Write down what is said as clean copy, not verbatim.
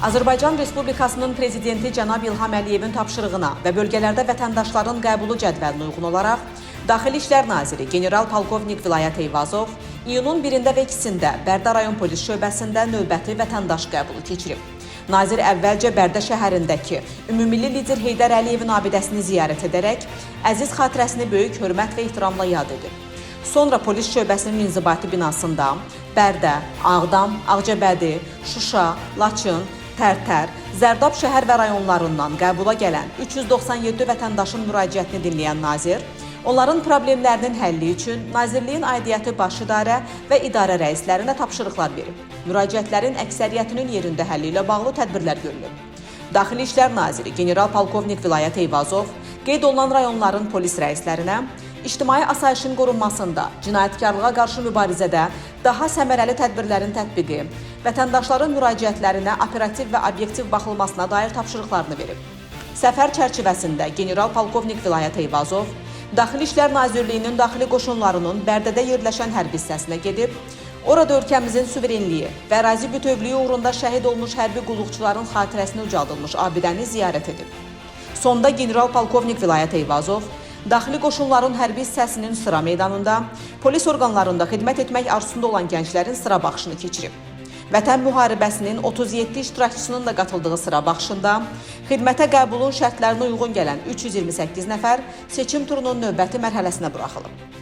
Azərbaycan Respublikasının Prezidenti cənab İlham Əliyevin tapşırığına və bölgələrdə vətəndaşların qəbulu cədvəlinə uyğun olaraq Daxili İşlər Naziri general-polkovnik Vilayət Eyvazov iyunun 1-də və 2-sində Bərdə rayon polis şöbəsində növbəti vətəndaş qəbulu keçirib. Nazir əvvəlcə Bərdə şəhərindəki ümummilli lider Heydər Əliyevin abidəsini ziyarət edərək əziz xatirəsini böyük hörmət və ehtiramla yad edib. Sonra polis şöbəsinin inzibati binasında Bərdə, Ağdam, Ağcabədi, Şuşa, Laçın, Tərtər, Zərdab şəhər və rayonlarından qəbula gələn 397 vətəndaşın müraciətini dinləyən nazir, onların problemlərinin həlli üçün Nazirliyin aidiyyəti baş idarə və idarə rəislərinə tapşırıqlar verib. Müraciətlərin əksəriyyətinin yerində həlli ilə bağlı tədbirlər görülüb. Daxili İşlər Naziri general-polkovnik Vilayət Eyvazov qeyd olunan rayonların polis rəislərinə ictimai asayişin qorunmasında, cinayətkarlığa qarşı mübarizədə daha səmərəli tədbirlərin tətbiqi, vətəndaşların müraciətlərinə operativ və obyektiv baxılmasına dair tapşırıqlarını verib. Səfər çərçivəsində general-polkovnik Vilayət Eyvazov Daxili İşlər Nazirliyinin daxili qoşunlarının Bərdədə yerləşən hərbi hissəsinə gedib, orada ölkəmizin suverenliyi və ərazi bütövlüyü uğrunda şəhid olmuş hərbi qulluqçuların xatirəsinə ucaldılmış abidəni ziyarət edib. Sonda general-polkovnik Vilayət Eyvazov daxili qoşunların hərbi hissəsinin sıra meydanında polis orqanlarında xidmət etmək arzusunda olan gənclərin sıra baxışını keçirib. Vətən müharibəsinin 37 iştirakçısının da qatıldığı sıra baxışında xidmətə qəbulun şərtlərinə uyğun gələn 328 nəfər seçim turunun növbəti mərhələsinə buraxılıb.